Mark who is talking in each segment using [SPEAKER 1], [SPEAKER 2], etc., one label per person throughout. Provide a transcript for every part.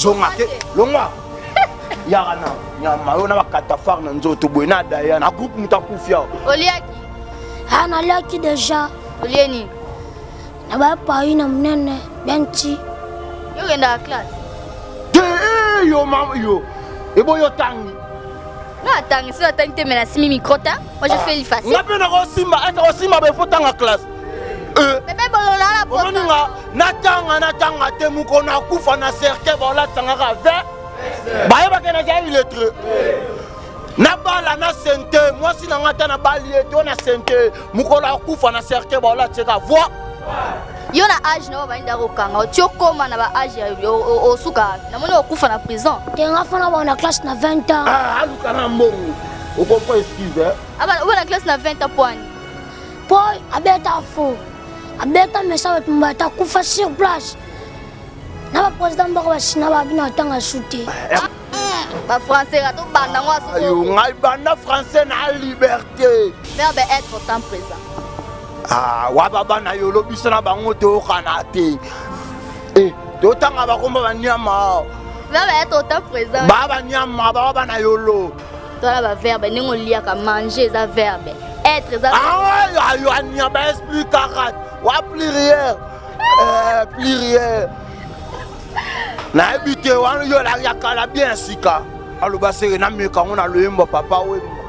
[SPEAKER 1] Zonga te, longwa. Yaka na nyama yo na bakatafare na nzoto boye na daya na groupe moto akufi awa.
[SPEAKER 2] Oliaki?
[SPEAKER 3] Ah, naliaki deja.
[SPEAKER 2] Olie nini?
[SPEAKER 3] Na ba pai na monene bien ti.
[SPEAKER 2] Yo okendaka classe?
[SPEAKER 1] Te eh, yo mama yo. Eboyo otangi.
[SPEAKER 2] Nga atangi, soki atangi te mais nasimi micro ta. Moi je fais l'ifasi.
[SPEAKER 1] Nga mpe nakosimba, ete kosimba ba faut tanga classe.
[SPEAKER 2] Euh. Bebe bolola la
[SPEAKER 1] posa. Omoni nga natanga natanga te mokolo nakufa na cercueil baolatisangaka ve bayebaka nazali illettré nabala na sente mwasi na nga ata nabali ye to na sente mokolo akufa na cercueil baolatisaka voi
[SPEAKER 2] yo na age na oyo balinda kokanga oti okóma na baage osuka namoni okufa na prison
[SPEAKER 3] te nga fana bana na classe na 20 ans
[SPEAKER 1] ah, aluka na mbongo okompa excuse
[SPEAKER 2] oba na classe na 20 ans poani
[SPEAKER 3] po abeta fo abeta mesa bato mbata akufa sur place na baprésident mboka basina babino atanga su te
[SPEAKER 2] bafrançais ka tobanda ngo
[SPEAKER 1] ayo ngai banda français na liberté
[SPEAKER 2] verbe être au temps présent
[SPEAKER 1] ah waba bana yo olobisa na bango toyokana te eh, totanga bakomba baniama
[SPEAKER 2] verbe être au temps présent
[SPEAKER 1] ba baniama baba bana yolo
[SPEAKER 2] tola baverbe ndenge oliaka manger eza verbe être eza
[SPEAKER 1] ah, ayo ania baesprit karat wa pluriel eh, pluriel nayebi te wana yo ya kala bien sika aloba seke nameka yango na loyembo papa wemba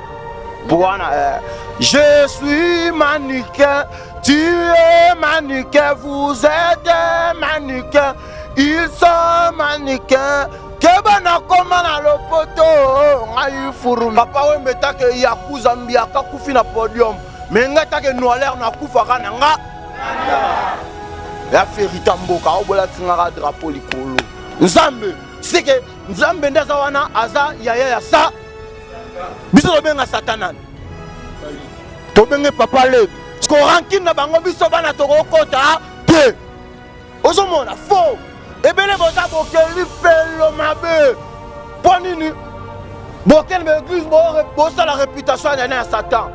[SPEAKER 1] mpo wana eh, je suis mannequin tu es mannequin vous êtes mannequin ils sont mannequin keba nakoma na lopoto ngai furu papa wemba etake yakuza mbiaka kufi na podium me ngai take noiler nakufaka na nga ya ferita mboka obola tingaka drapeau likolo nzambe seke nzambe nde aza wana aza yaya ya sa biso tobenga satanani tobenge papa le siko rankine na bango biso bana tokokota te ozomona faux ebele boza bokeli pelo mabe mpo nini bokeli ba eglise bosala réputation ya nani ya satan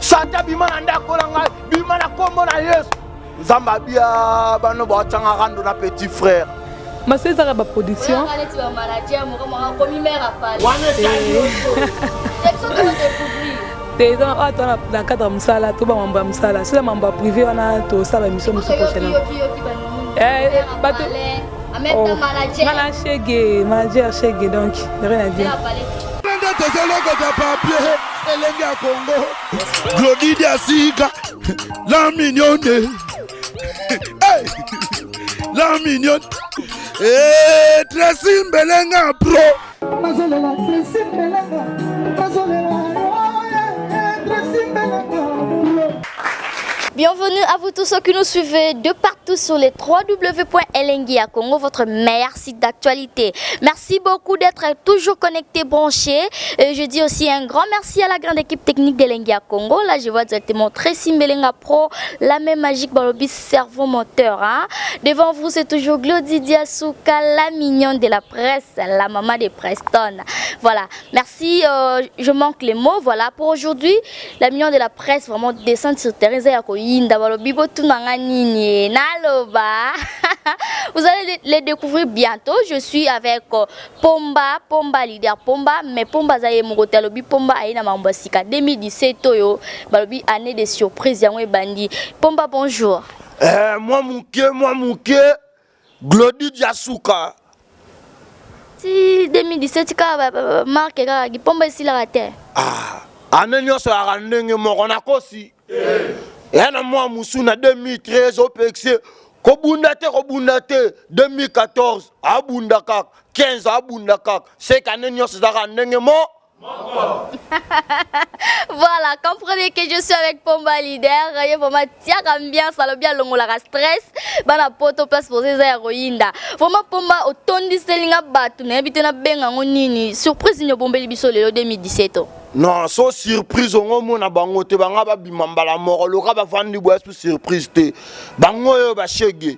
[SPEAKER 1] satan bima na ndako na ngai bima na nkombo na yesu nzambe abia bano baotyanga rando na petit frère
[SPEAKER 4] masi ezaka baproduction te eza oyo toa na cadre ya mosala to bamambo ya mosala soki mambo ya privé wana tosala émission mosusu prochainement eh, bato oh, nga na shege manager shege donc rien à dire
[SPEAKER 5] nde tozolokota papier elenge ya congo glodi diasika la mignonne hey! la mignonne hey, tracy mbelenga pro
[SPEAKER 6] Nazolela Tracy Mbelenga, nazolela oh, yeah, Tracy Mbelenga.
[SPEAKER 2] Bienvenue à vous tous ceux qui nous suivez de partout sur les www.elengi Congo, votre meilleur site d'actualité. Merci beaucoup d'être toujours connecté, branché. Et je dis aussi un grand merci à la grande équipe technique d'Elengi Congo. Là, je vois directement Tracy Mbelenga Pro, la main magique Balobi cerveau moteur. Hein? Devant vous, c'est toujours Glody Diasuka, la mignonne de la presse, la maman de Preston. Voilà, merci. Euh, je manque les mots. Voilà, pour aujourd'hui, la mignonne de la presse vraiment descend sur terrain. Vous allez les découvrir bientôt. Je suis avec euh, Pomba, Pomba leader Pomba, mais Pomba aza moko te alobi Pomba aye na mambo ya sika 2017 oyo balobi année de surprise yango ebandi. Pomba bonjour.
[SPEAKER 1] Eh, mwa moke mwa moke Glody Diasuka.
[SPEAKER 2] Ti 2017 kaka marque kaka kipomba esilaka te.
[SPEAKER 1] Ah, année nyonso yaka ndenge moko nakosi. Ya na mwa mosu na 2013 opekisi kobunda te kobunda te 2014 abunda kaka 15 abunda kaka seke ane nyonso ezalaka ndenge mo
[SPEAKER 2] voilà, comprenez que je suis avec Pomba Leader. Il vraiment tiaka ambiance, alobi alongolaka stress. Bana poto place posée za ya koyinda. Vraiment Pomba otondiselinga bato nayebi te na benga ngo nini. Surprise nyo bombeli biso lelo 2017.
[SPEAKER 1] Non, so surprise ongo mona bango te banga babima mbala moko loka bavandi boya su surprise te. Bango oyo bashege.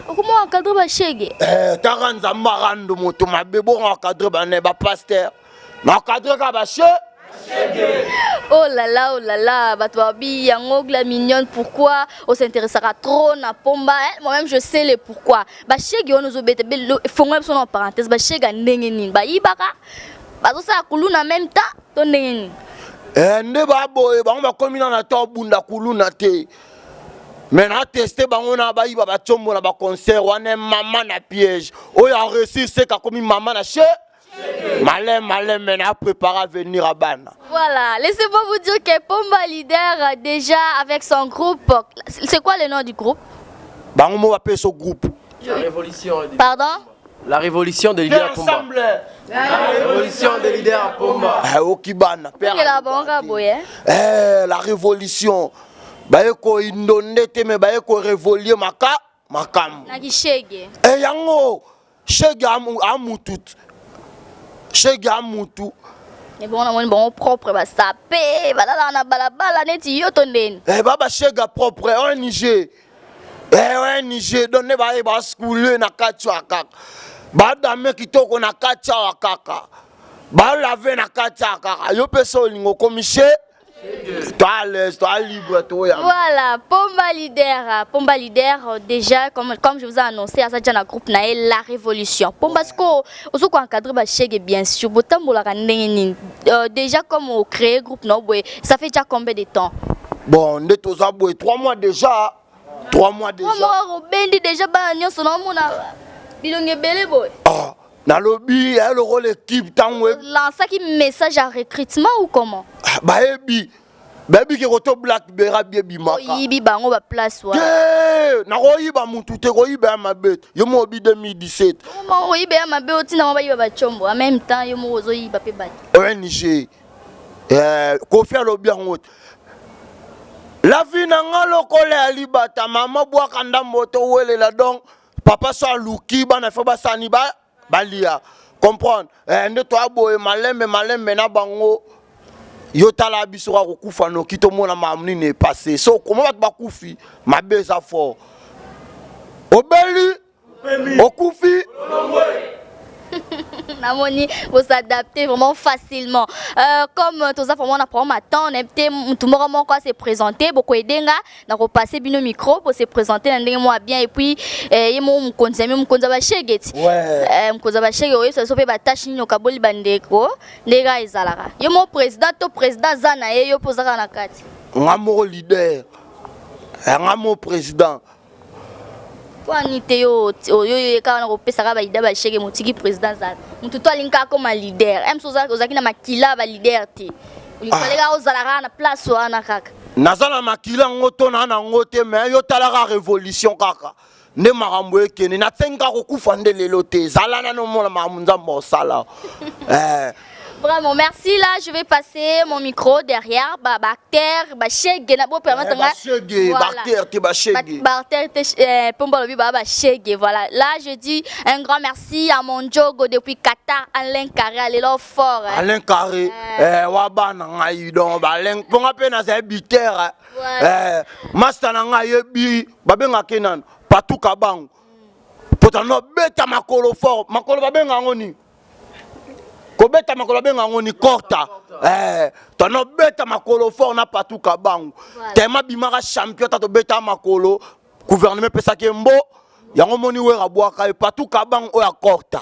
[SPEAKER 2] Okoma encadre bashege.
[SPEAKER 1] Eh, taka nzambe arando moto mabe bongo encadre bane ba pasteur. Na encadre ka bashe.
[SPEAKER 2] Oh là là, oh là là, bato babi yango la mignonne, pourquoi on s'intéressera trop na pomba hein? Moi-même je sais le pourquoi. Ba shege on ozobeta fongola biso na parenthèse, ba shege ndenge nini? Ba yibaka bazosala kuluna en même temps to ndenge nini?
[SPEAKER 1] Eh, nde baboye bango bakomi na na to bunda kuluna te. Mais na teste bango na bayiba batiombo na ba concert wana mama na piège. Oyo a réussi c'est kakomi mama na che. Malin, malin, mais na préparé à venir à bana.
[SPEAKER 2] Voilà, laissez-moi vous dire que Pomba leader déjà avec son groupe. C'est quoi le nom du groupe?
[SPEAKER 1] Bango mo appelle son groupe.
[SPEAKER 7] La révolution.
[SPEAKER 2] Pardon?
[SPEAKER 7] La révolution des leaders Pomba. La révolution des leaders Pomba.
[SPEAKER 1] Eh, Okibana.
[SPEAKER 2] La bonga boye.
[SPEAKER 1] Eh, la révolution. Baye ko indonde te mais baye ko révoluer maka makambo.
[SPEAKER 2] Na kishege.
[SPEAKER 1] Eh yango shege amutu. Shege amutu.
[SPEAKER 2] Mais bon, on a bon propre ba sape, balala na balabala neti yo to ndeni.
[SPEAKER 1] Eh baba shege propre ONG. Eh ONG donne ba ba skule na kati ya kaka. Ba dame kitoko na kati ya kaka. Ba lave na kati ya kaka. Yo pesa olingo komishe. Toi à l'aise, toi libre, toi.
[SPEAKER 2] Voilà, Pomba leader, Pomba leader déjà comme je vous ai annoncé, ça déjà dans groupe na la révolution. Pomba sko ozo ko encadrer ba chèque bien sûr, botambola ka ndenge nini. Déjà comme on créé groupe no boy, ça fait déjà combien de temps?
[SPEAKER 1] Bon, nde toza boy 3 mois déjà. 3 mois déjà.
[SPEAKER 2] 3 mois obendi déjà ba nyonso na mona bilonge belé boy.
[SPEAKER 1] Ah, nalobi ya le rôle équipe tango
[SPEAKER 2] lancaki message à recrutement ou comment?
[SPEAKER 1] Ah, bayebi bayebi ke koto blackberry bie bimaka
[SPEAKER 2] oyibi bango ba place wana
[SPEAKER 1] te nakoyiba mutu te koyiba ya mabe yo moko obi 2017
[SPEAKER 2] Comment oyiba ya mabe otinda bango bayiba bachombo en même temps yo moko ozoyiba pe bato
[SPEAKER 1] ONG Kofi alobi yango te la vie na nga lokola ya libata mama bwaka ndambo towelela donc papa so aluki bana fo basani ba balia comprendre nde toya boye malembe malembe na bango yo tala biso kaka kokufa noki tomona makambo nini epasse so koma bato bakufi mabe eza fort obeli okufi
[SPEAKER 2] namoni vous s'adapter vraiment facilement. Comme toza vraiment na problème à temps, na te mutu moko moko se présenter boko edenga na ko passer bino micro pour se présenter na ndenge moi bien et puis ye mo mukonzi mi mukonzi ba shegeti. Mukonzi ba shege oyo so pe ba tâche nino kaboli bandeko ndega ezalaka. Ye mo président to président za na ye yo pozaka na kati.
[SPEAKER 1] Nga moko leader. Nga mo président.
[SPEAKER 2] Kwa ni te yo oyo yo kaka na kopesa kaka ba leader ba shege motiki président za. Mutu to alinga koma leader. Em soza ozaki na makila ba leader te. Olifale kaka ozala kaka na place wana kaka.
[SPEAKER 1] Naza na makila ngo to na na ngo te mais yo talaka révolution kaka. Nde makambo ekende natsengi kaka kokufa nde lelo te. Zala nano mona makambo Nzambe osala.
[SPEAKER 2] Vraiment, merci. Là, je vais passer mon micro derrière. Ba, bactère, ba, chègue, na, bo, permettre,
[SPEAKER 1] Ba, chègue,
[SPEAKER 2] Voilà.
[SPEAKER 1] bactère, te, ba, chègue.
[SPEAKER 2] Ba, bactère, te, pomba, lobi, ba, ba, chègue, voilà. Là, je dis un grand merci à mon Djogo depuis Qatar, Alain Carré, allez là fort, hein.
[SPEAKER 1] Alain Carré, wa, ba, na, ngai, donc, ba, Alain, ponga pe na, c'est bitter, hein.
[SPEAKER 2] Voilà.
[SPEAKER 1] Master na ngai, yebi, ba benga kenan, Patou Kabango. Potano, beta makolo fort, makolo ba benga ngoni. Kobeta makolo benga ngo ni korta. Tono beta makolo fort na Patou Kabango.
[SPEAKER 2] Voilà.
[SPEAKER 1] Tema bimaka champion tato beta makolo gouvernement pesa ke mbo yango moni wera bwaka e Patou Kabango oya korta.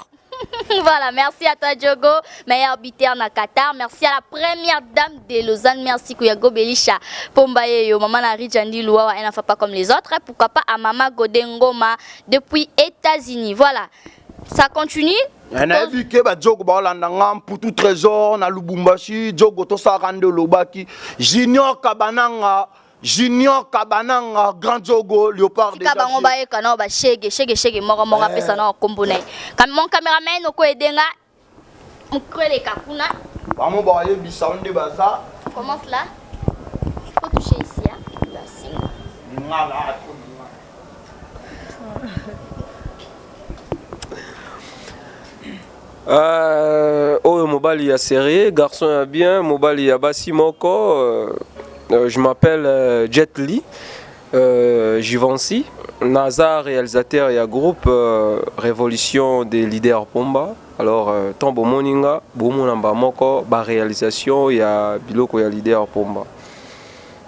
[SPEAKER 2] Voilà, merci à toi Diogo, meilleur buteur na Qatar. Merci à la première dame de Lausanne, merci Kouyago Belisha Pomba yeyo, maman na Rijandi Luawa, elle n'en fait pas comme les autres. Pourquoi pas à maman Godengoma depuis États-Unis. Voilà. Ça continue.
[SPEAKER 1] Nayebi ke ba Diogo baolanda nga Mputu Trésor na Lubumbashi, Diogo tosalaka nde olobaki Junior Kabananga, Junior Kabananga, grand Diogo, Léopard
[SPEAKER 2] Tika bango
[SPEAKER 1] dégagé.
[SPEAKER 2] bayeka na ba shege, shege, shege, moko, moko, apesa na kombo na ye. Mon cameraman oko edenga, mkweleka kuna.
[SPEAKER 1] Bango bayebisa nde baza.
[SPEAKER 2] Commence là. Faut toucher ici, hein. Merci.
[SPEAKER 1] Lingala, trop lingala.
[SPEAKER 7] Oyo mobali ya sérieux, garçon ya bien, mobali ya basi moko. Je m'appelle Jet Li, Givenchy, Nazar, réalisateur ya groupe Révolution des leaders Pomba. Alors euh, tant bomoni nga bomona mbala moko ba réalisation ya biloko ya leader Pomba.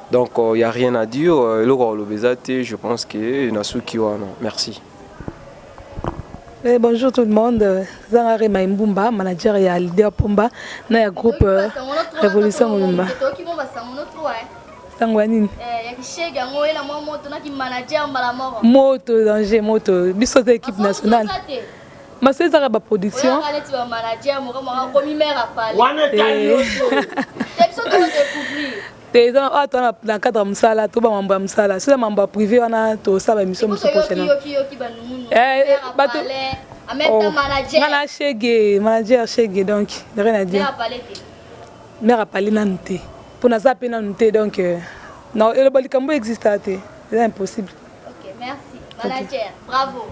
[SPEAKER 7] Donc il euh, y a rien à dire, euh, eloko koloba eza te, je pense que nasuki wana. Merci.
[SPEAKER 4] Eh, bonjour tout le monde, Zanga Rema Mbumba, manager ya leader Pomba na ya groupe euh, Révolution Mobimba. Sango ya nini? Moto danger moto biso te équipe nationale. Maso ezaka ba production. Te eza awa toza na cadre ya mosala to ba mambo ya mosala soki eza mambo ya privé wana tosala ba émission mosusu prochainement. Bato nga na shege manager shege donc rien à dire. Mère apali nanu te po naza pe nanu te donc na eloba likambo exista te eza impossible.
[SPEAKER 2] Ok merci manager okay. Bravo.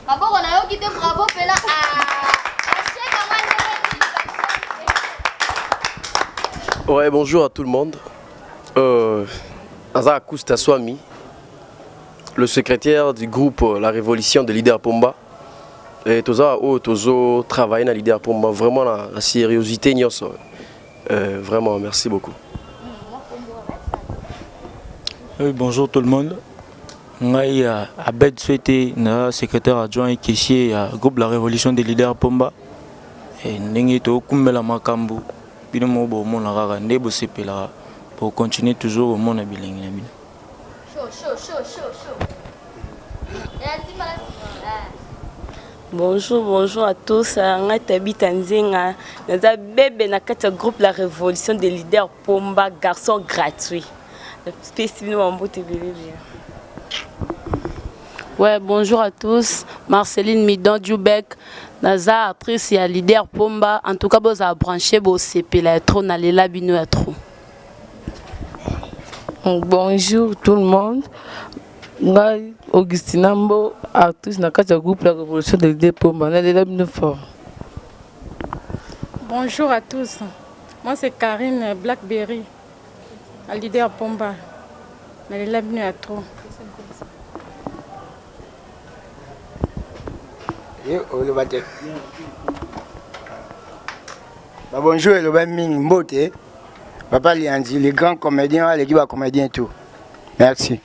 [SPEAKER 2] Maboko nayoki te bravo pena ah.
[SPEAKER 8] Ouais, bonjour à tout le monde. Euh, Aza Akusta Swami, le secrétaire du groupe euh, La Révolution de Leader Pomba. Et toza oyo tozo travailler na Leader Pomba vraiment la, la sérieuxité nyonso. Euh, vraiment merci beaucoup.
[SPEAKER 9] Oui, bonjour tout le monde. Ngai euh, Abed Souhaité, na secrétaire adjoint et caissier ya groupe La Révolution des Leaders Pomba. Et ndenge tokumbela makambo bino moko bomona kaka nde bosepelaka bo continuer toujours komona bilengi na bino.
[SPEAKER 2] Chaud, chaud, chaud, chaud, chaud.
[SPEAKER 10] Bonjour, bonjour à tous. Ngai Tabitha Nzenga, naza bebe na kati ya groupe La Révolution des leaders Pomba, garçon gratuit. Napesi bino ba mbote ebele bien.
[SPEAKER 11] Ouais, bonjour à tous. Marceline Midon Djoubek, naza actrice ya leader Pomba. En tout cas, boza branché bo sepela ya trop na lela bino ya trop.
[SPEAKER 12] Bonjour tout le monde. Ngai Augustina Mbo, actrice na kati ya groupe La Révolution de Leader Pomba. Nalela bino fort.
[SPEAKER 13] Bonjour à tous. Moi c'est Karine Blackberry, la leader Pomba. Nalela bino ya trop.
[SPEAKER 1] Ye oloba te. Ba bonjour eloba mingi mbote. Papa Lianzi, le grand comédien, aleki ba comédien tout. Merci.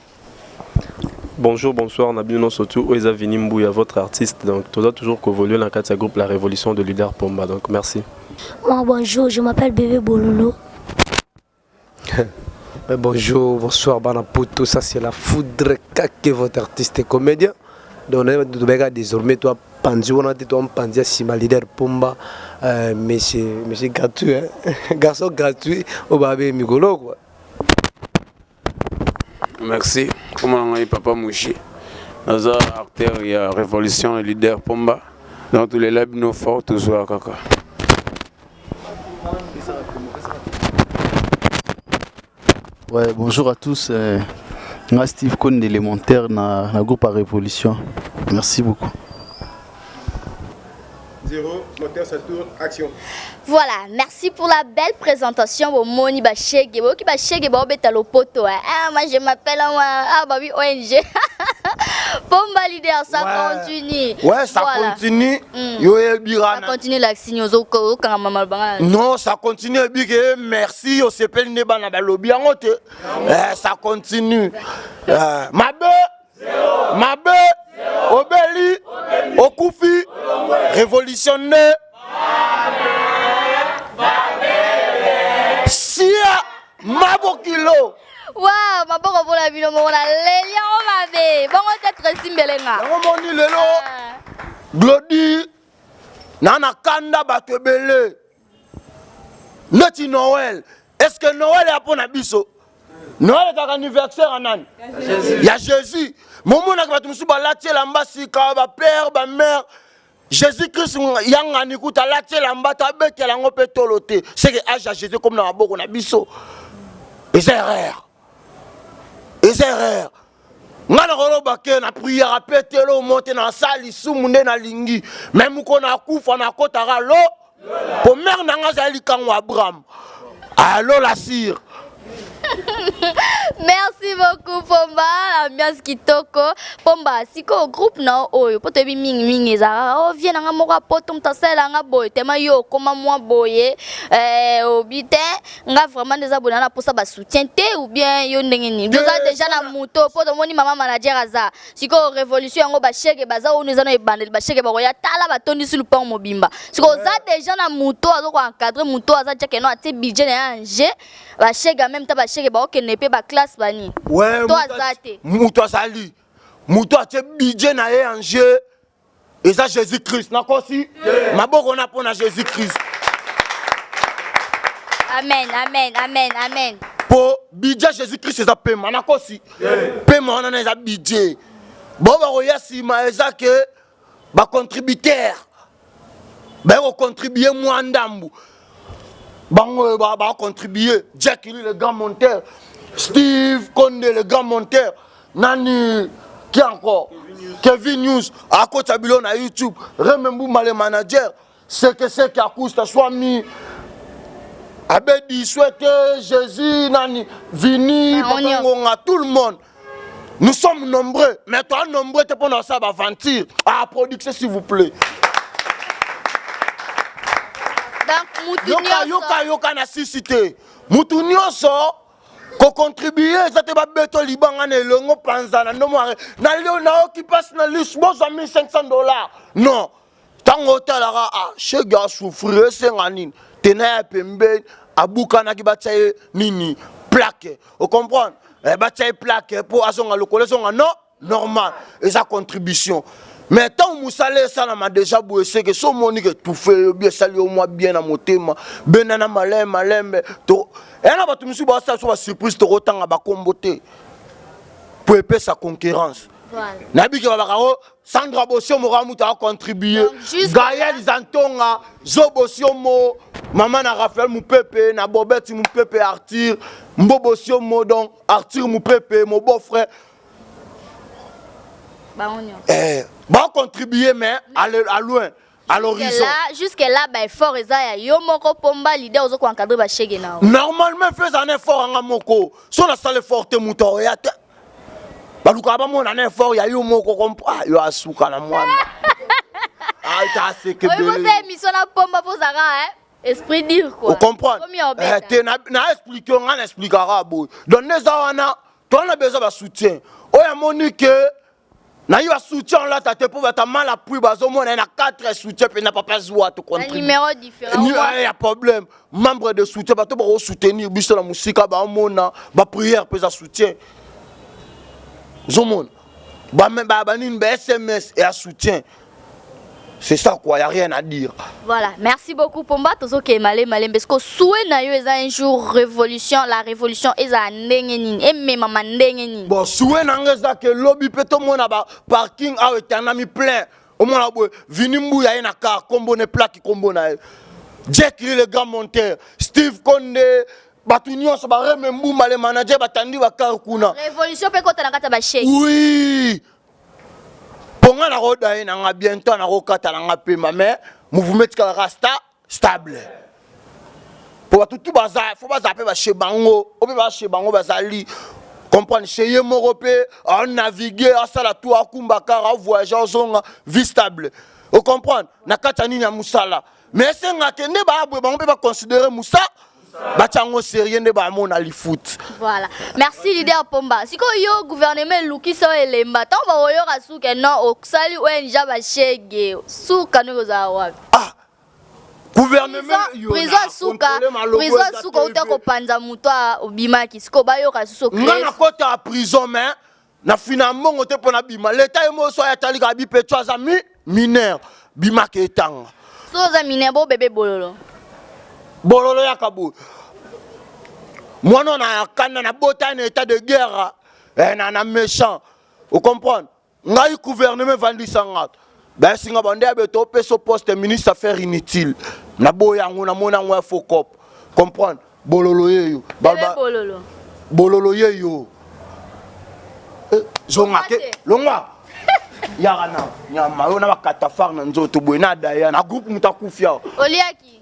[SPEAKER 14] Bonjour, bonsoir, Nabino surtout Oeza Vini Mbouya, votre artiste. Donc, tu dois toujours évoluer dans le groupe La Révolution de Leader Pomba. Donc, merci.
[SPEAKER 3] Moi, bonjour, je m'appelle Bébé Bololo.
[SPEAKER 15] Mais bonjour, bonsoir, Bana Poto, ça c'est la foudre kake, votre artiste et comédien. Donc, on a désormais, toi, panzi, on a dit, toi, panzi, sima leader Pomba, euh, monsieur, monsieur gratuit, hein? garçon gratuit, au babé Migolo, quoi.
[SPEAKER 16] Merci. Comment on a papa Mouchi Naza acteur ya révolution leader Pomba. Donc tous les labs fort toujours kaka.
[SPEAKER 17] Ouais, bonjour à tous. Euh, moi, Steve Kohn d'élémentaire na, na groupe à Révolution. Merci beaucoup.
[SPEAKER 18] 0, moteur, ça tourne, action.
[SPEAKER 2] Voilà, merci pour la belle présentation. Bomoni ba shege, boki ba shege ba obeta lopoto. Hein. Ah, moi je m'appelle moi, ah bah oui ONG. Pomba leader, ça
[SPEAKER 1] ouais.
[SPEAKER 2] continue.
[SPEAKER 1] Ouais, ça
[SPEAKER 2] voilà.
[SPEAKER 1] continue. Mm. Yo ebira.
[SPEAKER 2] Ça continue la signe ozo okanga mama banga.
[SPEAKER 1] Non, ça continue ebike merci osepeli nde bana balobi yango te. Eh, ça continue. Eh, mabe mabe obeli okufi révolution nde sia mabokilo
[SPEAKER 2] Wow, maboko mpona bino moko na leli yango mabe bongo te Tracy Mbelenga.
[SPEAKER 1] Yango moni lelo Glody na na kanda bato ebele neti Noël. Est-ce que Noël ya mpo na biso? Noël ezalaka anniversaire ya nani? Ya Jésus. Momonaka bato mosusu balati elamba sika, ba père, ba mère. Jésus Christ ya ngani kuta alati elamba te abetela yango mpe tolo te. C'est que âge ya Jésus comme na maboko na biso. Eza erreur. Eza erreur. Nga nakoloba ke na prière apetelo mo te nasala lisumu nde nalingi me mokolo nakufa nakotaka lo po mare na nga azali likango Abraham alola sire.
[SPEAKER 2] Merci beaucoup Pomba, ambiance kitoko. Pomba, siko groupe na oyo po toyebi mingi mingi ezalaka oh vie nanga moko poto moto asalela nga boye tema yo okoma mwa boye eh, obi te nga vraiment nde eza boye na posa ba soutien te ou bien yo ndenge nini oza déjà na moto po tomoni mama manager aza sikoyo révolution yango bashege baza oyo eza na ebandeli bashege bakoya tala batondisi lupango mobimba sikoyo oza déjà na moto aza ko encadre moto aza tia keno atie budget na ye en jeu bashege en même temps bashege bakokende mpe baclasse bani
[SPEAKER 1] ouais,
[SPEAKER 2] to aza te
[SPEAKER 1] moto azali moto atie budget na ye en jeu eza jésus christ nakosi maboko na mpo na jésus christ
[SPEAKER 2] amen amen amen amen
[SPEAKER 1] mpo budget jésus christ eza pema nakosi pema wana na eza budget bao bakoya nsima eza ke bacontributeur baye kocontribue mwa ndambu bango bacontribue jack le grand monteur steve konde le grand monteur nani qui encore kevin news akotisa bilo na youtube reme mbumba le manager sekeseke akusta swami abedi swete jésus nani vini papa ngonga tout le monde nous sommes nombreux mais toi nombreux te mpona osala baventure ah production s'il vous plaît yoka yoka yoka na sisi te mutu nyonso kocontribue eza te babeto libanga na elongo panzana ndomo nayoki mpasi na lisu bozwa 1500 dollars non ntango otalaka ah, shege asouffrir esenga nini tena ya pembeni abukanaki batya ye nini plaque ocomprendre eh, batya ye plaque mpo azonga lokolo ezonga non normal eza contribution mais ntango mosala esalama deja boye seke so omoni ke tufe yobi esali yo mwa bien na motema benda na malembe malembe to eya na bato mosusu basala so basurprise tokotanga bakombo te mpo epesa concurrence nayebi ke babaka o sandra bosiomo kaka moto acontribue gael zantonga zo bosiomo mama na raphael mupepe na bobeti mupepe arthur mbo bosiomo donc arthur mupepe mon beau frère eh, bacontribue mais à, à loin à l'horizon
[SPEAKER 2] jusque là ba effort eza ya yo moko pomba leader ozo ko encadrer ba shege na
[SPEAKER 1] normalement fais un effort nga moko so na sala effort te moto oya te balukaka bamona na effort ya yo moko ah, yo asuka na mwana
[SPEAKER 2] asekebele émission na pomba pozaka hein esprit dire quoi
[SPEAKER 1] ocomprendre eh, te na explike yo ngai na explikaka boye donc nde eza wana toza na besoin basoutien oyo amoni ke nayi basoutien olata te mpo bato mal appui bazomona ye na 4 soutien mpe na papa zuwa tocontribuya problème membre de soutien bato bakosoutenir biso na mosika baomona baprière mpe eza soutien ozomona banini ba sms ya soutien C'est ça quoi, y a rien à dire.
[SPEAKER 2] Voilà, merci beaucoup Pomba, tozo ke malé malé parce que souhait na yo eza un jour révolution, la révolution eza ndenge nini, et même mama ndenge nini.
[SPEAKER 1] Bon, souhait na nga eza que lobby pe to mona ba parking awa etandami plein. Omona boye Vini Mbuya ye na car kombo ne plaque kombo na ye. Jack le grand monteur, Steve Konde bato nyonso bareme mbumba le manager batandi bakar kuna
[SPEAKER 2] révolution mpe ekota na kati ya basheki
[SPEAKER 1] oui mpo nga nakoda ye na nga bientôt nakokata na nga pema mais mouvement etikalaka sta stable mpo bato tu baza fo bazala mpe bashe bango o mpe bashe bango bazali comprendre chez ye moko mpe anavigue asala tout akumba kar avoyage azonga vie stable ocomprendre na kati ya nini ya mosala mais esengaka nde baabwe bango mpe baconsidere musa batia yango sérieux nde bamona lifuti
[SPEAKER 2] voilà merci leader pomba sikoyo yo gouvernement elukisa oyo elemba ntango bakoyoka suka non osali ong bashege suka ndenge ozala wapi
[SPEAKER 1] ah gouvernement
[SPEAKER 2] prison suka prison suka uta kopanza moto obimaki sikoyo bayoka susu
[SPEAKER 1] nga nakota prison mais na fina mbongo te mpo na bima leta ye moso aya atali kaka bipeto aza mi mineur bimaka etanga
[SPEAKER 2] so oza mineur bo bebe bololo
[SPEAKER 1] bololo yaka boye mwana na kanda na bota na état de guerre eh, na, na méchant ocomprendre ngai gouvernement evandisa nga bayesi nga bande ya beto opesa poste ministre affaire inutile naboya yango namona yango ya faux cop comprendre bololo yeyo
[SPEAKER 2] bololo
[SPEAKER 1] bololo yeyo eh, zonga te longwa yaka na nyama yo na bakatafare na nzoto boye na daya na groupe moto akufi awa
[SPEAKER 2] oliaki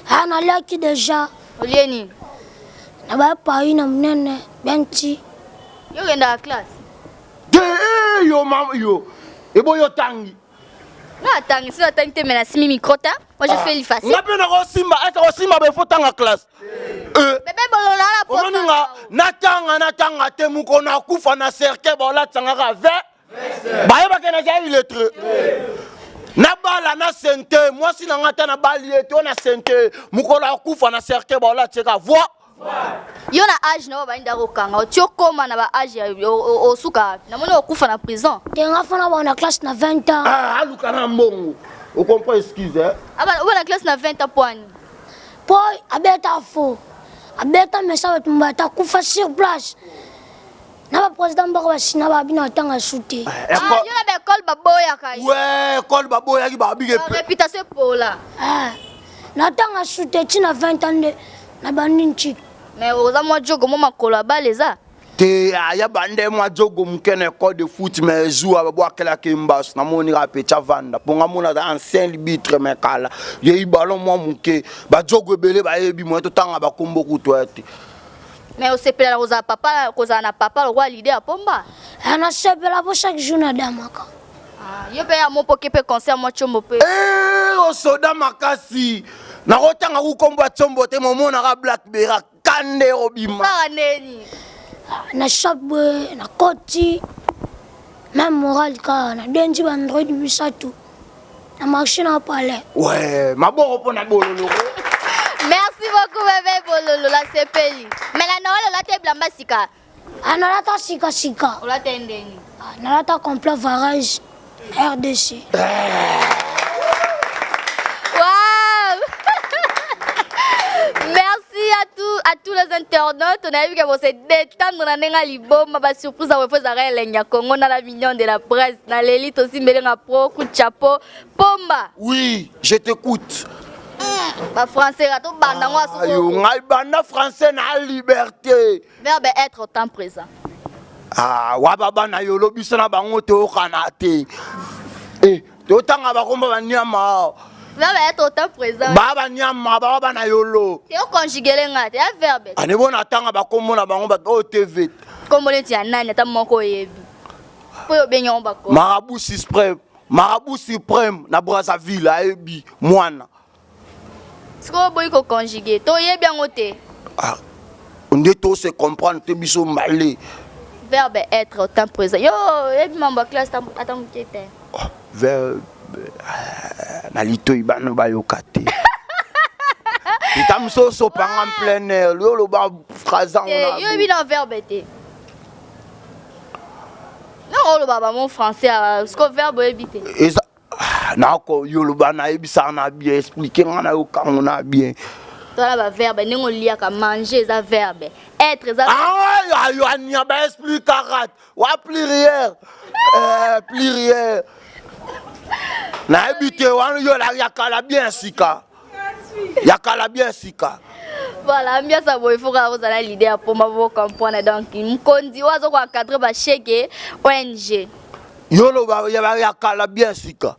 [SPEAKER 3] ah naliaki deja
[SPEAKER 2] olie nini
[SPEAKER 3] Na ba pai na munene benti.
[SPEAKER 2] Yo okendaka classe?
[SPEAKER 1] Te eh, yo mama yo. Ebo yo tangi.
[SPEAKER 2] Nga atangi, soki atangi te mais nasimi micro ta. Moi je fais l'ifasi.
[SPEAKER 1] Nga pe nakosimba, ete kosimba ba faut tanga classe.
[SPEAKER 2] Eh. Bebe bololo na posa.
[SPEAKER 1] Omoni nga natanga natanga te mokolo nakufa na cercueil baolatisa nga kaka ve bayebaka nazali illettré nabala na sente mwasi na nga ata nabali ye to na sente mokolo akufa na cercueil baolatisa kaka voi
[SPEAKER 2] yo na age na oyo bayinda kokanga oti okoma na ba age osuka namoni okufa na prison
[SPEAKER 3] te nga fana bana classe na 20 ans
[SPEAKER 1] ah, aluka na mbongo okomprend excuse eh?
[SPEAKER 2] obana classe na 20 ans poani
[SPEAKER 3] po abeta faux abeta mesa bato mbata akufa sur place na ba président mboka basina ba bino atanga su te
[SPEAKER 2] eh, ah, yo na ba école baboyaka
[SPEAKER 1] ouais école baboyaki babike
[SPEAKER 2] réputation epola
[SPEAKER 3] ah, natanga su te ti na 20 ans nde nabandi ntiki
[SPEAKER 2] mais oza mwa jogo mwa makolo ya bale eza
[SPEAKER 1] te aya bande mwa jogo moke na école de foot mais zuwa babwakelaki mbasu namoni kaka pecha vanda mpo nga mona aza ancien libitre mais kala yei ballon mwa moke bajogo ebele bayebi moye totanga bakombo kutu ya te
[SPEAKER 2] Mais osepela na kozala papa kozala na papa lokola leader ya pomba?
[SPEAKER 3] Eh, nasepela po chaque jour nadamaka.
[SPEAKER 2] Ah, yo pe ya mopoke pe concert mwa chombo pe.
[SPEAKER 1] Eh, osoda makasi. Nakotanga ku kombo ya chombo te momonaka Black Bera kande obima.
[SPEAKER 2] Sala neni?
[SPEAKER 3] Na shop boye nakoti même moral kaka nadenzi ba android misato. Na marché na palais.
[SPEAKER 1] Ouais, maboko pona bololo.
[SPEAKER 2] Merci beaucoup bébé bololo la sepeli. Mais la Noël olata bilamba sika.
[SPEAKER 3] Ah nalata sika sika.
[SPEAKER 2] Olata ndeni.
[SPEAKER 3] Ah, nalata complet varage RDC.
[SPEAKER 2] Wow! Merci à tous, à tous les internautes. On a vu que vous êtes détendre na ndenge liboma ba surprise ya wepo ezalaka elengi ya Congo na la mignon de la presse na leli tosimbeli nga pro coup de chapeau pomba.
[SPEAKER 1] Oui, je t'écoute.
[SPEAKER 2] Ba français ka to banda ngo
[SPEAKER 1] aso. Ayo ngai banda français na liberté.
[SPEAKER 2] Verbe être au temps présent.
[SPEAKER 1] Ah, wa baba na yo lobi na bango toyokana te. Eh, totanga bakomba banyama.
[SPEAKER 2] Verbe être au temps présent.
[SPEAKER 1] Ba banyama ba bana yolo.
[SPEAKER 2] Te oconjuguele nga te ya verbe.
[SPEAKER 1] Ane bona tanga bakombo na bango ba oyo TV.
[SPEAKER 2] Kombo neti ya nani ata moko oyebi. Po yo bengi yango bakombo.
[SPEAKER 1] Marabout suprême, Marabout suprême na Brazzaville ayebi mwana.
[SPEAKER 2] Sikoyo oboyi ko conjuguer to oyebi yango te.
[SPEAKER 1] Ah, nde to se comprendre te biso mbale.
[SPEAKER 2] Verbe être au temps présent. Yo oyebi mambo ya classe ata moke te.
[SPEAKER 1] Oh, verbe euh, na litoyi bana bayoka te. Ita mosusu opanga en plein air, yo oloba phrase yango.
[SPEAKER 2] Eh, yo oyebi na verbe te. Non, oloba ba mot français, euh, siko verbe oyebi te.
[SPEAKER 1] Eza Ah, nako yoloba nayebisaka na bien explike nga nayokango na bien
[SPEAKER 2] tola ba verbe ndenge oliaka manger eza verbe être eza
[SPEAKER 1] ah, ayo ania ba explikaka wa pluriel eh, pluriel nayebi te wana yo ya kala bien sika ya kala bien sika
[SPEAKER 2] voilà ambiance ya boye faut kaka ozala leader pomba bo comprendre donc mokonzi oyo aza ko encadre basheke ong
[SPEAKER 1] Yo loba ya ya kala bien sika.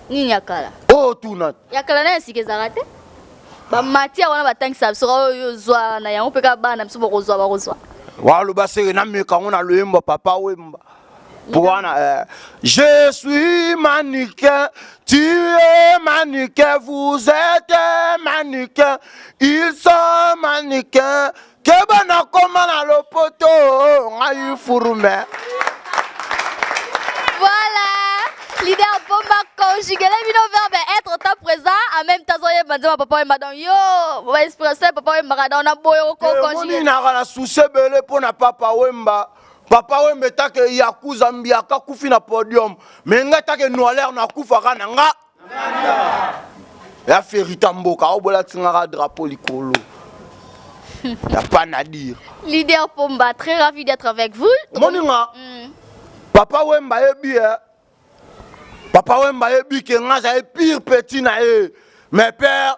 [SPEAKER 2] Nini ya kala?
[SPEAKER 1] Oh tuna.
[SPEAKER 2] Ya kala na ya sika ezalaka te. Ba matière wana batangisa biso oyo ozwa na yango mpe kaka bana biso bakozwa bakozwa.
[SPEAKER 1] Waloba seke nameka yango na loyembo papa Wemba. Pour wana euh, je suis mannequin, tu es mannequin, vous êtes mannequin, ils sont mannequins. Keba nakoma na lopoto ngai furume.
[SPEAKER 2] Voilà, leader Bomba conjugué bino verbe être au temps présent en même temps zoyemba nzembo papa wemba donc yo ba expression papa wemba donc na boyo ko conjugué.
[SPEAKER 1] Moni na souci ebele mpo na papa wemba. Papa wemba etake yakuza mbiaka kufi na podium mais ngai etake noileur nakufaka na nga ya ferita mboka obola tingaka drapeau likolo ya pas à dire
[SPEAKER 2] leader Pomba très ravi d'être avec vous
[SPEAKER 1] moninga mm. papa wemba yebi eh. papa wemba yebi ke nga azali pire petit na ye mais père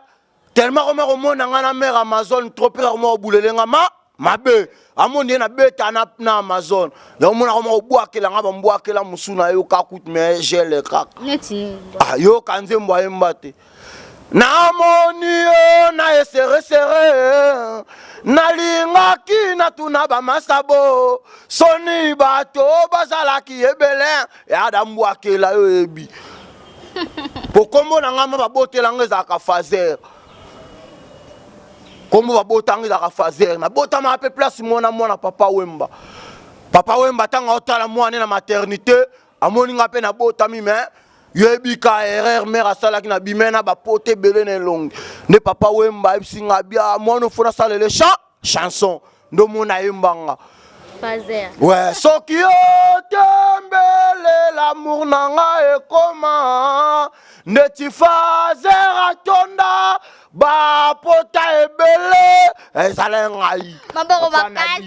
[SPEAKER 1] Tellement akoma komona nga na mère Amazon trop pire akoma kobulele nga ma mabe amoni ye na beta na, na Amazon yango mona akoma kobwakela nga bambwakela mosu na yo kakut mais gele kaka ah, yoka nzembo ayemba te namoni yo na eseresere. Nalingaki natuna bamasabo soni bato bazalaki ebele yada mbwakela yo oyebi po kombo na ngai ma babotela ngai ezalaka fazer kombo babota ngai ezalaka fazer nabotamaka mpe place mwana mwana papa wemba papa wemba ntango aotala mwana na maternité amoni ngai mpe nabotami mais yoyebi ka erreur mare asalaki na bime na bapote ebele na elongi nde papa wemba ayebisi ngai bia mwana ofo nasalele cha chanson nde omona ayemba nga we soki yo tembele l'amour na nga ekoma ndeti fazer atonda bapota ebele ezala ngai
[SPEAKER 2] maboko makasi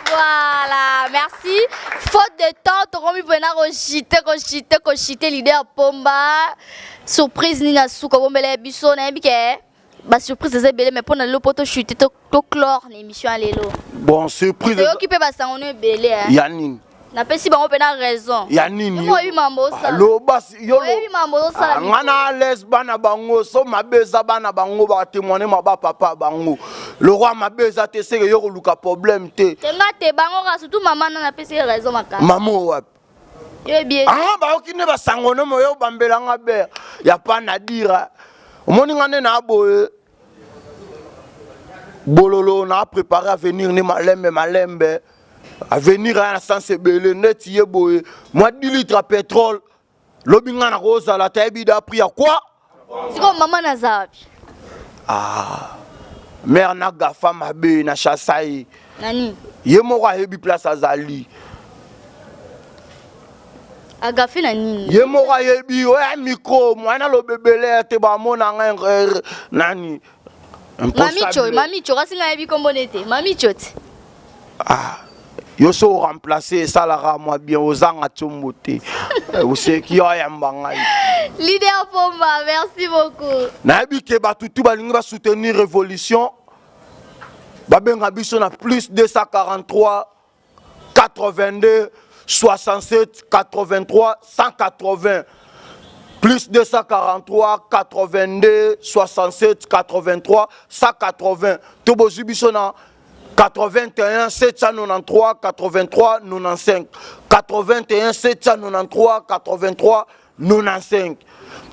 [SPEAKER 2] Voilà, merci. Faute de temps, tokomi mpena kochite kochite kochite leader Pomba. Surprise nini na suka bombela biso nayebi ke ba surprise eza ebele mais mpona lelo mpo tochute toclore na émission ya lelo.
[SPEAKER 1] Bon surprise.
[SPEAKER 2] Toyoki mpe basango no ebele.
[SPEAKER 1] Ya nini?
[SPEAKER 2] napesi bango mpena raison
[SPEAKER 1] ya nini
[SPEAKER 2] oyebi mambo osala
[SPEAKER 1] loba
[SPEAKER 2] oyebi mambo osala
[SPEAKER 1] ah, nga na alaise bana bango so mabe eza bana bango batemoigne ma bapapa bango lokwa mabe eza te seke yo koluka problème te
[SPEAKER 2] te nga te bango kaka surtout mama na napesi ye raison makasi
[SPEAKER 1] mama oyo wapi anga ah, bayoki nde basango no moyo obambela nga ber ya pa na dira omoni nga nde na boye bololo na prépare avenir nde malembe malembe avenir aya na sens ebele neti ye boye mwa 10 litre ya pétrole lobi ngai nakozala tayebi da prix ya quoi
[SPEAKER 2] sikoyo mama naza wapi
[SPEAKER 1] ah, mare na gafa mabe na chassa ye
[SPEAKER 2] nani
[SPEAKER 1] ye moko ayebi place azali
[SPEAKER 2] agafe na nini
[SPEAKER 1] ye moko ayebi oya micro mwana aloba ebele te bamona ngai nani
[SPEAKER 2] mamicho mamicho kasi ngai ayebi kombo nete mamicho te
[SPEAKER 1] ah yo so oremplace esalaka mwa bien ozanga tiombo te eh, oseki yo ayamba ngai
[SPEAKER 2] leader pomba merci beaucoup
[SPEAKER 1] nayebi ke bato tu balingi basoutenir révolution babenga biso na plus 243 82 67 83 180 plus 243 82 67 83 180 to bozwi biso na 81 793 83 95 81 793 83 95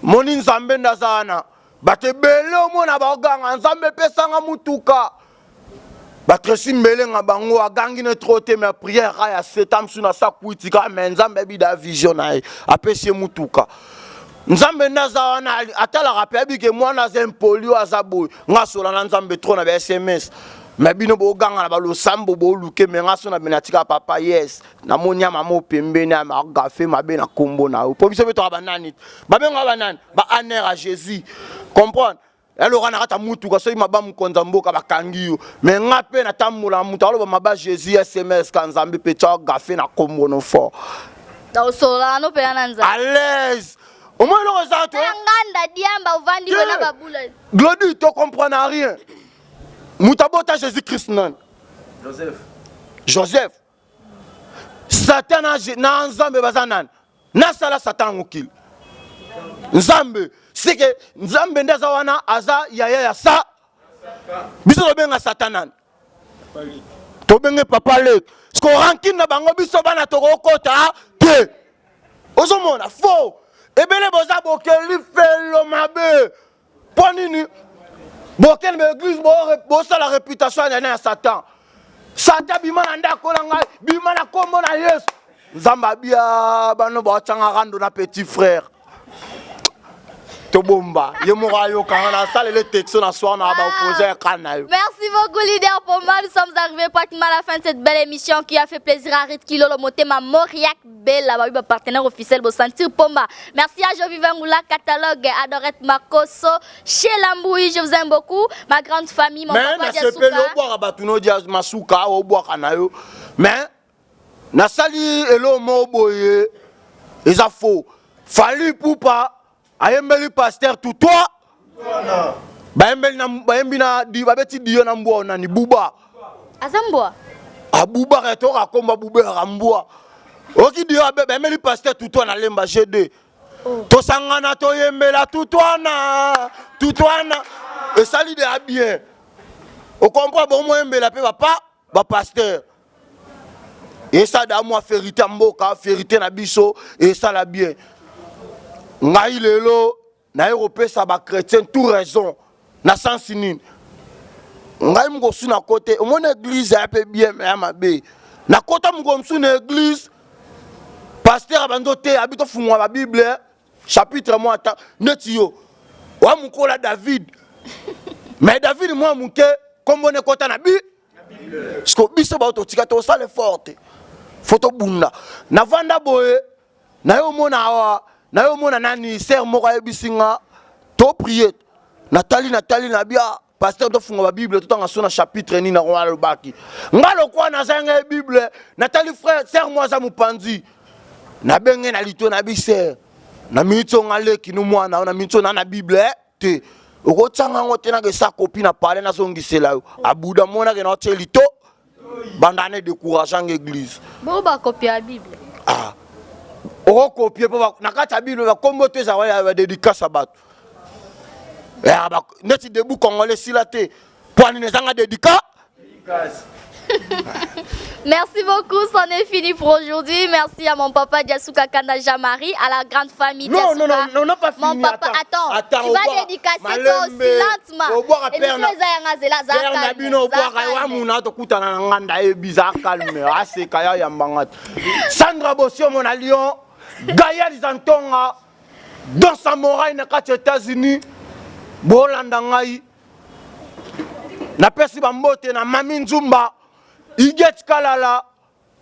[SPEAKER 1] moni nzambe nde aza wana bato ebele omona baoganga nzambe epesanga motuka batresi mbelenga bango agangi ne trop te mais prière ka ya seta mosusu na sakuiti kaka mais nzambe abida vision na ye apesi ye motuka nzambe nde aza wana atalaka mpe abike mwana aza impoli oyo aza boye nga sola na nzambe trop na ba sms me bino boganga na balosambo boluke me nga so na bino atika papa yes namoni ya mama pembeni ya magafe mabe na nkombo na yo mpo biso mpe toka banani babenga banani ba aner a jésus comprendre eloka na kati ya mutuka soki maba mokonzi ya mboka bakangi yo me nga mpe natambola moto aloba maba jésus sms ka nzambe mpe tya gafe na nkombo no fort
[SPEAKER 2] osolola no mpenza na nzambe
[SPEAKER 1] à l'aise omoi eloko eza
[SPEAKER 2] te nganda diamba ovandi na babula
[SPEAKER 1] glodi to comprendre rien moto abota jésus christ nani
[SPEAKER 8] joseph
[SPEAKER 1] joseph satan na, na nzambe baza nani nasala satan na mokili nzambe seke nzambe nde aza wana aza yaya ya sa biso tobenga satan nani tobenge papa lek siko rankine na bango biso bana tokokota te ozomona faux ebele boza bokeli felo mabe mpo nini bokende ba eglise bosala réputation ya ya satan satan bima na ndako na ngai bima na nkombo na yesu nzambe abia bano baotyanga rando na petit frère tobomba ye moko ayokanga na asalele texto na soir na baopose ya kan na yo
[SPEAKER 2] Merci beaucoup leader Pomba. Nous sommes arrivés pratiquement à la fin de cette belle émission qui a fait plaisir à Rit Kilolo Motema Moriak Bella ba ba partenaire officiel bo sentir Pomba. Merci à Jovi Vangula catalogue Adorette Makoso chez Lamboui, je vous aime beaucoup. Ma grande famille, mon
[SPEAKER 1] mais
[SPEAKER 2] papa
[SPEAKER 1] nasepeli
[SPEAKER 2] Diasuka.
[SPEAKER 1] obwaka bato nodia masuka obwaka na yo mais nasali eloko moko boye eza faux fali pupa ayembeli pasteur tutwa bayembeli na bayembi na di babeti diyo na mbwa nani buba
[SPEAKER 2] aza mbwa
[SPEAKER 1] abubaka toka komba bubaka mbwa oki diyo bayembeli pasteur tutwa na lemba g2 oh. tosangana toyembela tutwana tutwana esali de ya bien Okomprendre bomoyembela mpe bapa bapasteur esada mwa ferite ya mboka ferite na biso esala bien ngai lelo naye kopesa bachrétien tout raison na sensi nini ngai mokosu na kote omoni eglise ya mpe bien me ya mabe nakota mokolo mosusu na eglise paster abandi oteya abi tofungwa babible chapitre mwa ata neti yo wa mokola david mais david mwa moke nkombo na ekota na bi siko biso bao totika tosala effort te fo tobunda navanda boye naye omona awa naye omona nani ser moko ayebisi nga to prie natali natali na bia pasteur tofunga babible totanga so na chapitre nini yango alobaki nga lokola naza ngai bible natali frère ser mo aza mopanzi nabenge na lito na biser na miniti oyo nga leki no mwana na miniti oyo na na bible eh, te okotyanga yango te naka esa kopi na pale nazongisela yo abuda monake na otye lito banda na décourage nga église
[SPEAKER 2] bo bakopia ya bible
[SPEAKER 1] ah okokopie mpo na kati ya bible bakombo te ezala ya badédicace ya bato neti debout congolais esila te mpo anini ezanga dédicace
[SPEAKER 2] Merci beaucoup, c'en est fini pour aujourd'hui. Merci à mon papa Diasuka Kanda Jamari, à la grande famille
[SPEAKER 1] Non,
[SPEAKER 2] Diasuka.
[SPEAKER 1] non, non, non, non, pas
[SPEAKER 2] Mon
[SPEAKER 1] fini.
[SPEAKER 2] papa, attends,
[SPEAKER 1] attends,
[SPEAKER 2] tu vas dédicacer toi aussi lentement.
[SPEAKER 1] obwaka
[SPEAKER 2] Et
[SPEAKER 1] père
[SPEAKER 2] biso eza yanga zela, za
[SPEAKER 1] père na
[SPEAKER 2] calme,
[SPEAKER 1] bino
[SPEAKER 2] za
[SPEAKER 1] obwaka
[SPEAKER 2] calme.
[SPEAKER 1] wa muna tokutana na nganda ayebi za calme aseka ya yambanga te sandra bosiomo na lyon gael zantonga don samorai na kati ya états-unis bolanda ngai napesi bambote na mami nzumba iget kalala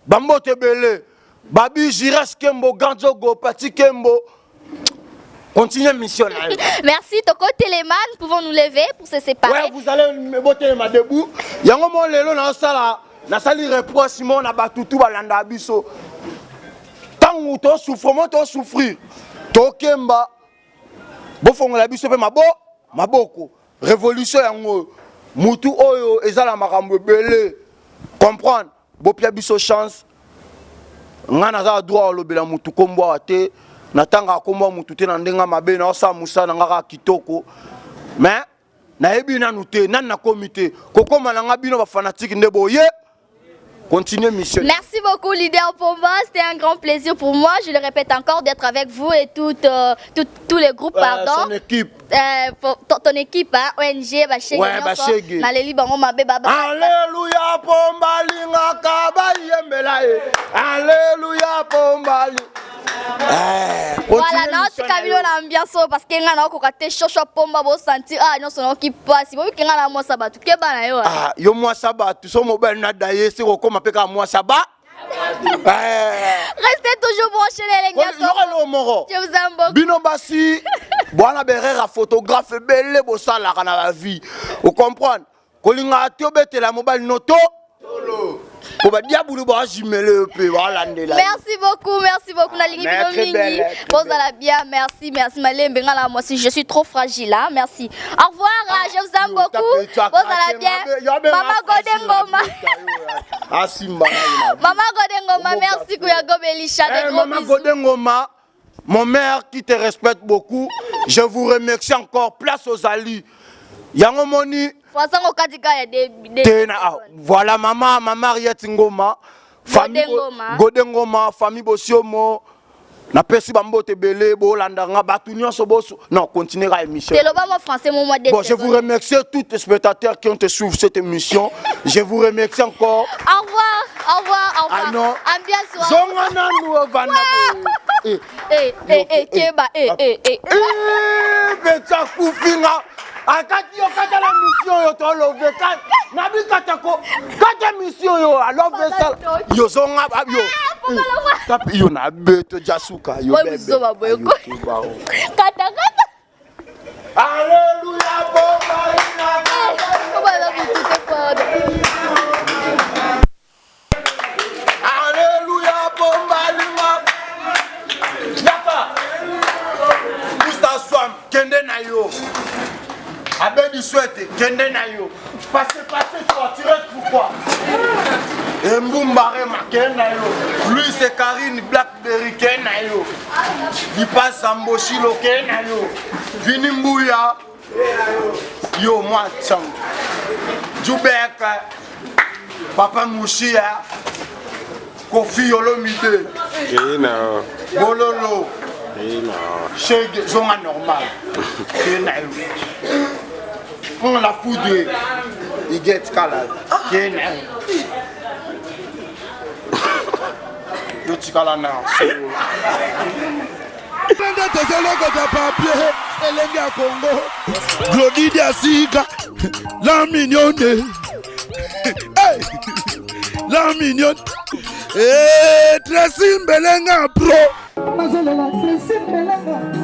[SPEAKER 1] bambote ebele babi jires kembo grand jogo pati kembo Continuez mission.
[SPEAKER 2] Merci Toko Téléman, nous pouvons nous lever pour se séparer.
[SPEAKER 1] Ouais, vous allez me botter ma debout. Yango mo lelo na sala, na sali reproche mo na batutu balanda biso. Tango to souffre, mo to souffrir. To kemba bofongola biso mpe mabo maboko revolution yango oyo mutu oyo eza na makambo ebele comprendre bopia biso chance ngai naza na droit olobela mutu nkombo awa te natangaka nkombo ya mutu te na ndenge mabe naosala mosala na ngai kaka kitoko mais nayebi nanu te nani nakomi te kokoma na ngai bino bafanatike nde boye Continuez, mission.
[SPEAKER 2] Merci beaucoup, leader Pomba. C'était un grand plaisir pour moi. Je le répète encore, d'être avec vous et tout, euh, tout, tous les groupes, pardon.
[SPEAKER 1] son équipe.
[SPEAKER 2] Euh, ton, ton équipe, hein, ONG, Bachege,
[SPEAKER 1] ouais, Bachege.
[SPEAKER 2] Naleli Bango Mabe Baba.
[SPEAKER 1] Alléluia, Pomba, Lingaka, Bayembela. Alléluia, Pomba.
[SPEAKER 2] Eh, voilà naotika bino na ambiance oyo parce que ngai naokoka te shosho pomba bosentir ah nyonso naoki mpasi bobiki ngai na mwasa bato keba na yo
[SPEAKER 1] ah, yo mwasa bato so mobali na daye se kokoma mpe kaka mwasa ba
[SPEAKER 2] eh. Restez toujours branchés les
[SPEAKER 1] gars. moko.
[SPEAKER 2] Je vous aime beaucoup.
[SPEAKER 1] Bino basi bwana berera photographe ebele bosalaka na ba vie. Vous comprenez? Kolingaka te obetela mobali noto po badiabulu baajumele yo mpe balandela
[SPEAKER 2] merci beaucoup merci beaucoup nalingi bino mingi bozala bien merci merci malembe nga na mwasi je suis trop fragile hein? merci au revoir ah, je vous aime beaucoup bozala bien mama gode ngoma
[SPEAKER 1] asimba
[SPEAKER 2] mama gode ngoma merci kuya gobelisha de
[SPEAKER 1] eh,
[SPEAKER 2] gros
[SPEAKER 1] mama gode ngoma Mon mère qui te respecte beaucoup, je vous remercie encore. Place aux alliés. Yango moni. Tena, ah, voilà maman, maman Ariette Ngoma, famille Gode Ngoma, famille Bosiomo. napesi bambote ebele bolanda nga bato nyonso boso non continuer la émission
[SPEAKER 2] français moi
[SPEAKER 1] bon je vous remercie tous les spectateurs qui ont suivi cette émission je vous remercie encore
[SPEAKER 2] au revoir Au revoir, au revoir.
[SPEAKER 1] Ah non.
[SPEAKER 2] Ambiance.
[SPEAKER 1] Zonga nanu ovanda.
[SPEAKER 2] Eh, eh, eh, eh, keba, eh, eh, eh.
[SPEAKER 1] Eh, betsa kufinga. Akati yo kata la mission yo to love ka. Nabi kata ko. Kata mission yo alove sala. Yo zonga ba yo. Ah, Tapi yo na beto jasuka yo bebe.
[SPEAKER 2] Kata kata.
[SPEAKER 1] Alléluia, Alléluia, bombalinga. Yaka. Musta Swam, kende na yo. Abedi souhaite, kende na yo. Passez, passez, toi, tu restes pourquoi Mbumba Rema, kende na yo. Lui, c'est Karine Blackberry, kende na yo. Lipasa Mboshilo, kende na yo. Vini Mbuya, yo, moi, tchango. Jubek, Papa Mouchia, Kofi Olomide, Bololo, Shege, zonga normal. On la foudre, il get kala. Yo tikala na.
[SPEAKER 5] Nde tozolokota papier elenge ya Congo Glodidi asika la mignonne hey! La mignonne hey, Tracy Mbelenga pro
[SPEAKER 6] nazolela Tracy Mbelenga.